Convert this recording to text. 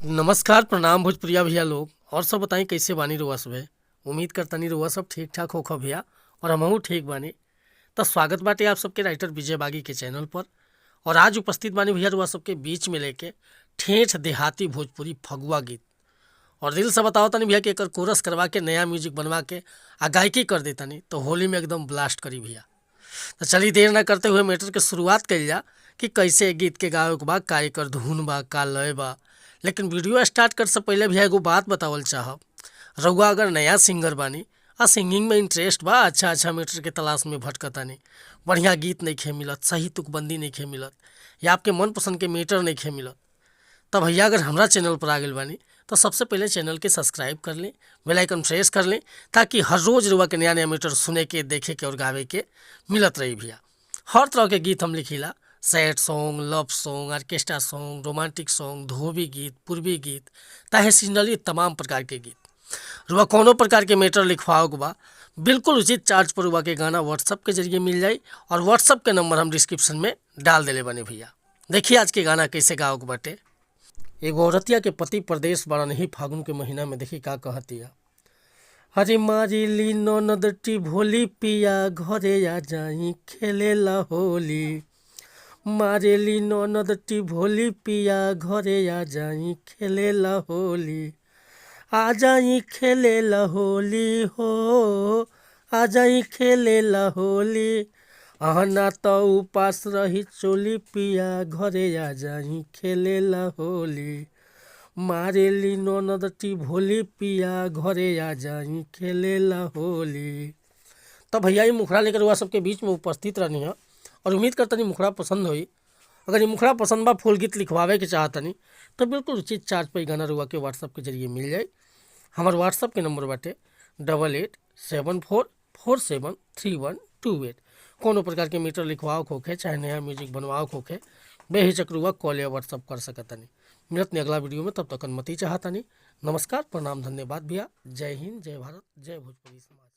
नमस्कार, प्रणाम भोजपुरिया भैया लोग। और सब बताई कैसे बानी रुआ सब? उम्मीद करतनी रुआ सब ठीक ठाक होखो भैया, और हमहू ठीक बानी। तो स्वागत बाटे आप सबके राइटर विजय बागी के चैनल पर। और आज उपस्थित बानी भैया रुआ सबके बीच में लेके ठेठ देहाती भोजपुरी फगुआ गीत। और दिल से बताओ तनी भैया कि एकर कोरस करवा के नया म्यूजिक बनवा के आ गायकी कर देतनी तो होली में एकदम ब्लास्ट करी भैया। तो चलिए देर ना करते हुए मैटर के शुरुआत कइल जा कि कैसे गीत के गावे के बा, का एकर धुन बा, का लय बा। लेकिन वीडियो स्टार्ट कर से पहले भैया एगो बात बतावल चाहब। रउआ अगर नया सिंगर बानी आ सिंगिंग में इंटरेस्ट बा, अच्छा अच्छा मैटर के तलाश में भटकतानी, बढ़िया गीत नइखे मिलत, सही तुकबंदी नइखे मिलत, या आपके मनपसंद के मैटर नइखे मिलत, तब भैया अगर हमरा चैनल पर आ गइल बानी तो सबसे पहले चैनल के सब्सक्राइब कर लें, बेल आइकन प्रेस कर लें, ताकि हर रोज़ रुआ के नया नया मैटर सुने के, देखे के और गावे के मिलत रही भैया। हर तरह के गीत हम लिखिला, sad song, love song, orchestra song, romantic song, धोबी गीत, पूर्वी गीत, ताहे सीजनली तमाम प्रकार के गीत। रुआ कोनो प्रकार के मैटर लिखवाओ के बा, बिल्कुल उचित चार्ज पर रुआ के गाना व्हाट्सअप के जरिए मिल जाई। और व्हाट्सअप के नंबर हम डिस्क्रिप्शन में डाल देले बानी भैया। देखिए आज के गाना कैसे गाओ के बाटे। एगो औरतिया के पति परदेश बड़न ही फागुन के महीना में, देखी का कहतिया। हरे मारी ली ननद टी भोली पिया घरे आ जाई खेलेला होली। मारेली ननद टी भोली पिया घरे आ जाई खेलेला होली। आ जाई खेलेला होली हो, आ जाई खेलेला होली। अहना तो उपास रही चोली पिया घरे आ जाई खेलेला होली। मारेली ननद टी भोली पिया घरे आ जाई खेलेला होली। तो भैया ये मुखड़ा लेकर हुआ सबके बीच में उपस्थित रहनी है और उम्मीद करतनी मुखड़ा पसंद होई। अगर ये मुखड़ा पसंद बा, फुल गीत लिखवावे के चाहतनी तो बिल्कुल उचित चार्ज पर गाना रुआ के व्हाट्सअप के जरिए मिल जाए। हमार व्हाट्सअप के नंबर बाटे 8874473128। कोनो प्रकार के मीटर लिखवाओ होखे, चाहे नया म्यूजिक बनवाओ होखे, बेहिचक रुआ कॉल या व्हाट्सअप कर सकतनी। मिलत नहीं अगला वीडियो में, तब तक अनुमति चाहतनी। नमस्कार, प्रणाम, धन्यवाद भैया। जय हिंद, जय भारत, जय भोजपुरी समाज।